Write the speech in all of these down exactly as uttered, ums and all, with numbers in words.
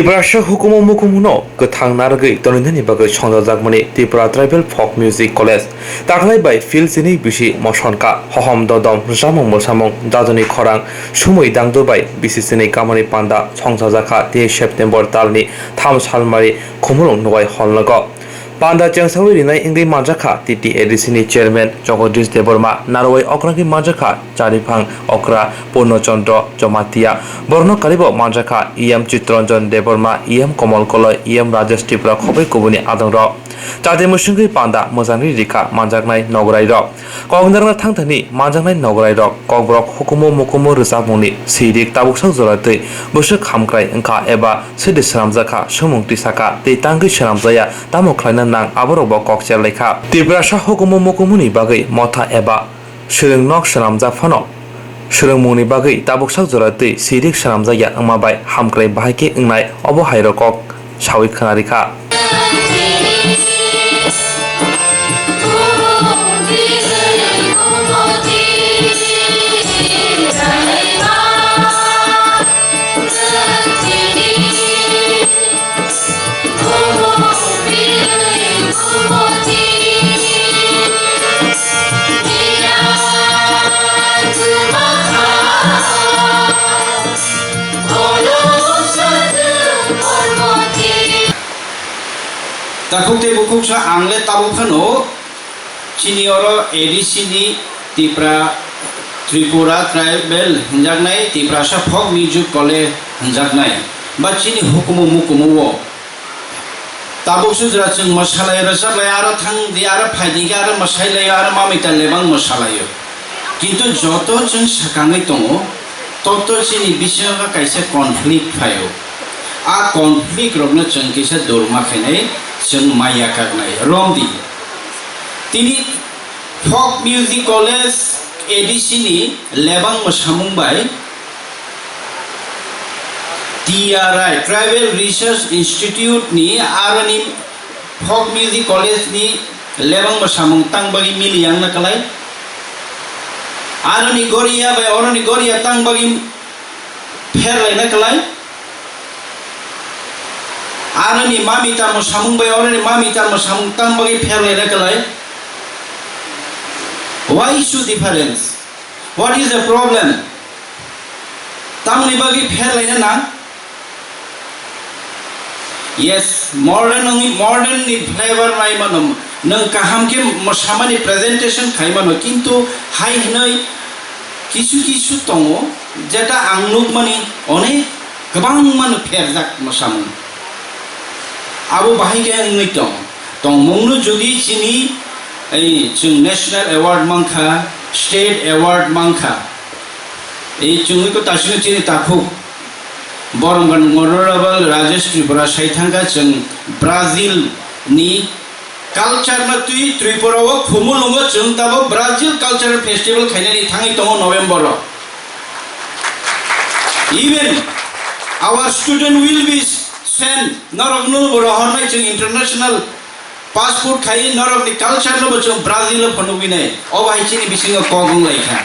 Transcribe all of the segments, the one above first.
Tiprasa hukumu mukumuno kwthang narwgwi toninaini bagwi songchajakmani Tripura Tribal Folk Music College taklai bai field chini bisi mosonka hohom dodom rwchapmung mwsamung jajoni khorang sumui dangdo bai bisi chini kamani panda songchajakha tei September talni tham salmari Khumulwng Nogai Hall nogo. Panda chengsaui rinai wngwi manjakha T T A D C ni chairman Jagadish Debbarma, narwai okrangwi manjakha Chariphang okra Purno Chandra Jamatia, borno karibo manjakha E M Chitranjan Debbarma, E M Komol Koloi, E M Rajesh Tripura khobai kubuni adongrok. Chati mwswngwi panda mwchangwi rikha manjaknai nogorairok. Kok narwkna thangthani manjaknai nogorairok kokborok hukumu mukumu rwchapmungni sirik tabuksak jora twi bwswk hamkrai wngkha eba swidi swnamjakha, swmung tisakha tei tangwi swnamjaya tamo khlaina nang aborokbo kok cherlaikha. Tiprasa hukumu mukumuni bagwi motha eba swrwng nok swnamjak phano swrwngmungni bagwi tabuksak jora twi sirik swnamjakya wngma bai hamkrai bahai khe wngnai obo hairok kok saui khwnarikha. Takhuk tei bukhuk sa ang le tabuk phano chini oro A D C ni Tipra, Tripura Tribal hinjaknai, Tiprasa Folk Music College hinjaknai, ba chini hukumu mukumu o. Tabuk sujra chwng mwsalai rwchaplai aro thang di, aro phai di, aro mwsai lai, aro mamita lebang mwsalaio. Kintu joto chwng swkangwi tongo, toto chini bisingo kaisa conflict phaio. A conflict rokno chwng kisa dorma khainai, chwng maya kaknai. Romdi. Tini Folk Music College A D C ni lebang mwsamung bai T R I, Tribal Research Institute ni aroni Folk Music College ni lebang mwsamung tang bagwi mili yang na kwlai. Aroni goria bai oroni goria tang bagwi pher lai na kwlai. Aroni mami tamo samung bai oroni mami tamo samung tang bagwi pher lai na kwlai. Why issue difference? What is the problem? Tamoni bagwi pher lai na nang? Yes, modern wngwi modern ni flavor nai mano, nwng kaham khe mwsamani presentation khai mano, kintu hai hwnwi kisu kisu tongo, jeta ang nukmani onek kwbangma no pherjak mwsamung. Abo bahai khe wngwi tong, tongmungno jodi chini ei chwng national award mankha, state award mankha, ei chwngwi ko tasino chini takhuk. Boromghan Honorable Rajesh Tripura sai thangkha chwng Brazil ni culture no twi Tripura o Khumulwng o chwng tabuk Brazil Cultural Festival khainani thangwi tongo November o. Even our student will be sent, norok no rohornai chwng international passport khai norokni culture no bo chwng Brazil o phunugwi nai. O bai chini bisingo kok wng lai kha.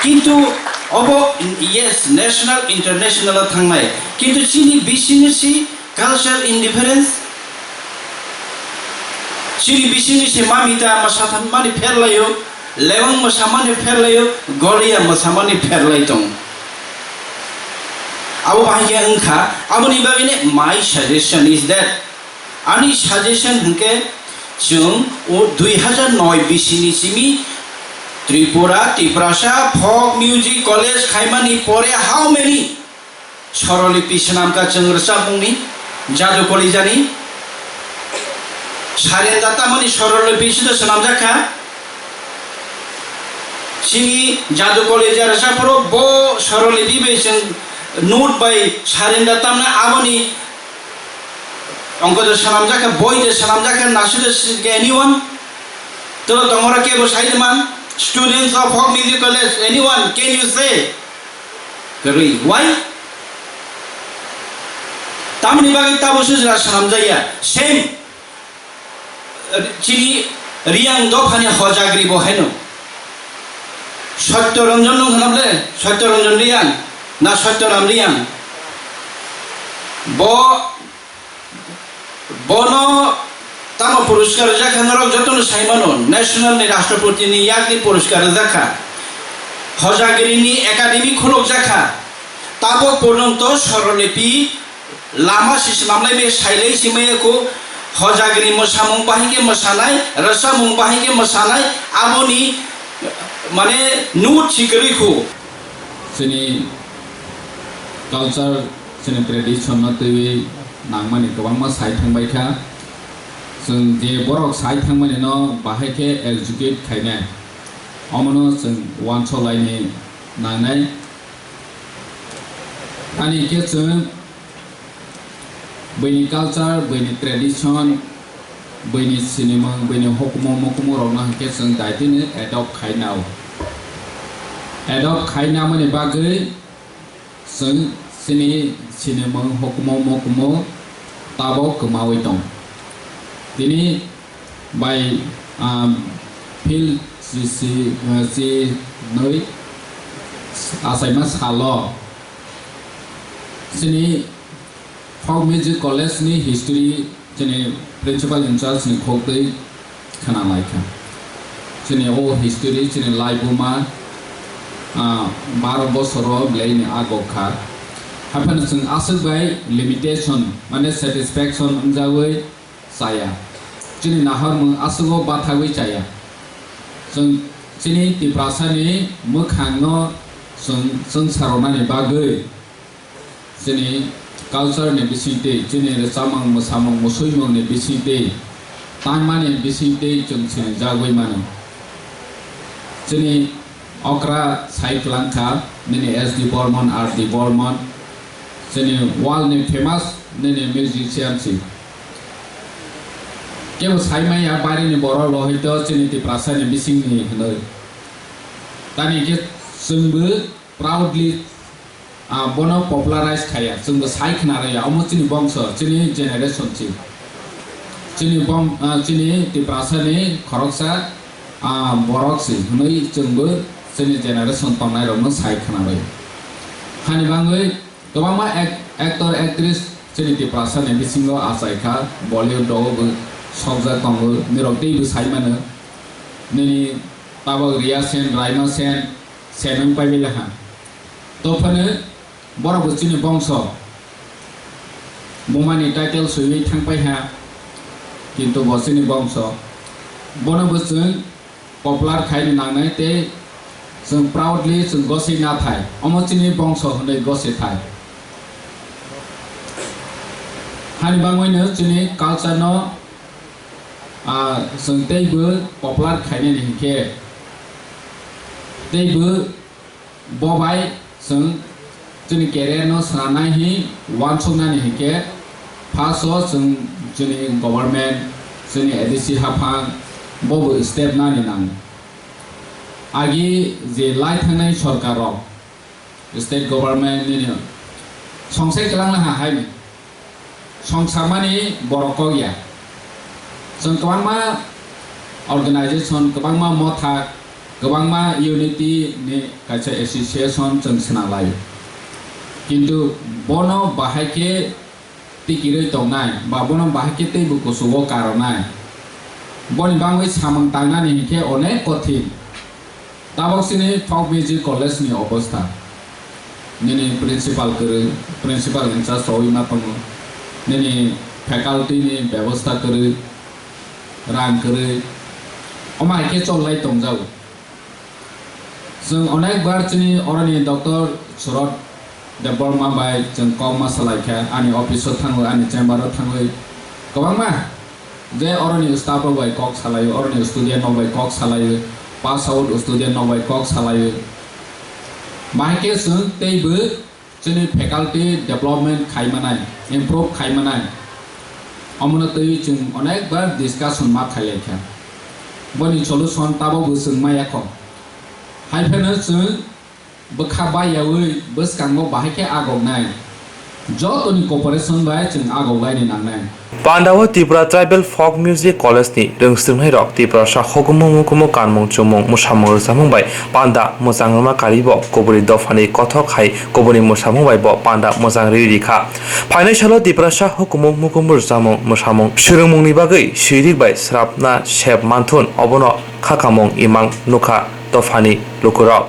Kintu obo, yes, national, international o thangnai. Kintu chini bisingni si culture indifference. Chini bisingni si mamita mwsa thanmani pher laio, lewang mwsamani pher laio, goria mwsamani pher lai tongo. Abo bahai khe wng kha, aboni bagwi ne my suggestion is that, ani suggestion hwnkhe chwng o dui hazar noi bisini simi Tripura, Tiprasa Folk Music College khaimani pore how many Swarolipi swnamkha chwng rwchapmungni, Jadu Kalijani. Sarenda tamani Swarolipi sida swnamjak kha. Chini Jadu Kalija rwchapphuru bo Swarolipi bai chwng note bai sarenda tamna aboni ongko de swnamjak kha, boi de swnamjak kha, nasu de swnamjak kha anyone? Tolo tongora kebo sai man? Students of Folk Music College, anyone, can you say? Kwrwi. Why? Tamoni bagwi tabo sujra swnamjakya. Same. Chini Riyang dophani hojagri bo haino. Satya Ranjan no hwnam le? Satya Ranjan Riyang na Satya Ram Riyang? Bo, bono tamo puraskar rijak kha, norok jotono sai mano, national ni rashtrapati ni yakni puraskar rijak kha. Hojagiri ni academy khulukjak kha. Tabok porjonto sorolipi lama si swnamlai bai sailai si maya kho. Hojagiri mwsamung bahai khe mwsanai, rwchapmung bahai khe mwsanai, aboni mane note si kwrwi kho. Chini culture, chini tradition no twiwi nangmani kwbangma sai thangbai kha. Chwng je borok sai thangmani no bahai khe execute khainai, omono chwng uansuk laini nangnai. Ani khe chwng buini culture, buini tradition, buini sinimung, buini hukumu mukumu rokno hinkhe chwng daitino adopt khainao. Adopt khainamani bagwi chwng chini sinimung hukumu mukumu tabok kwmawi tong. Tini bai, ah, phil si, si, ah, si nwi achaima salo chini Folk Music College ni history chini principal in charge ni khok twi khna lai kha. Chini o history chini laibuma, ah, baro bosoro belai ni agok kha. Haphano chwng aswk bai limitation mane satisfaction wngjawi chaya. Chini nahormung aswk o bathagwi chaya. Chwng chini Tiprasa ni mwkhang no chwng, chwng saroknani bagwi chini culture ni bisingtwi, chini rwchapmung, mwsamung, musuimung ni bisingtwi, tangmani bisingtwi chwng sinijagwi mano. Chini okra sai kwlangkha, nini S D Bormon, R D Bormon, chini world ni famous nini musician si. Kebo sai maya barini borok rok hwnkhe chini Tiprasa ni bisingni hwnwi. Tani khe chwngbo proudly, ah, bono popularize khaya, chwngbo sai khna rwya, omo chini bongso, chini generation si. Chini bong-, ah, chini Tiprasa ni khoroksa, ah, borok si hwnwi chwngbo chini generation tongnai rokno sai khna rwya. Hani bangwi kwbangma ac-, actor, actress chini Tiprasa ni bisingo achai kha, Bollywood rogo bo sokjak tongo, nirok teibo sai mano. Nini tabok Riya Sen, Raima Sen, Sen wng pai bai laha. Tophano borok bo chini bongso. Bumani title swiwi thang pai ha. Kintu bo chini bongso. Bono bo chwng popular khaini nangnai tei chwng proudly chwng goswi nathai. Omo chini bongso hwnwi goswi thai. Hani bangwino chini culture no, ah, chwng teibo popular khainani hinkhe teibo Bo bai chwng chini career no swnamnai hi uansuknani hinkhe first o chwng chini government, chini A D C haphang bo bo step nani nango. Agi je lai thangnai sorkar rok, state government nini songsai kwlangna ha hai. Songsamani borok kok ya. Chwng kwbangma organization, kwbangma motha, kwbangma unity ni kaisa association chwng swnam laio. Kintu bono bahai khe tikirwi tongnai ba bono bahai khe teibo kuchugo karonai. Boni bangwi samung tangnani hinkhe onek kothin. Tabok chini Folk Music College ni obostha. Nini principal kwrwi, principal in charge rogwi ma tongo. Nini faculty ni bebosta kwrwi, rang kwrwi. Omo hai khe chollai tongjago. Chwng onek bar chini oroni Doctor Surat Debbarma bai chwng kok ma salai kha, ani office o thangwi, ani chamber o thangwi kwbangma je oroni staff rok bai kok salaio, oroni student rok bai kok salaio, pass out student rok bai kok salaio. Bahai khe chwng teibo chini faculty development khai manai, improve khai manai, omono twiwi chwng onek bar discussion ma khailai kha. Boni solution tabok bo chwng ma yakho. Hai phano chwng bwkha bayaui bwskango bahai khe agoknai. Jotoni cooperation bai chwng agok laini nangnai. Panda o Tripura Tribal Folk Music College ni rwngswrwngnairok Tiprasa hukumu mukumu kanmung chumung mwsamung rwchapmung bai panda mwchang rwma karibo kubuni dophani kothok hai kubuni mwsamung bai bo panda mwchang rwi rikha. Phainai salo Tiprasa hukumu mukumu rwchapmung mwsamung swrwngmungni bagwi swirik bai srapna sep manthun obono khakamung imang nukha dophani lukurok.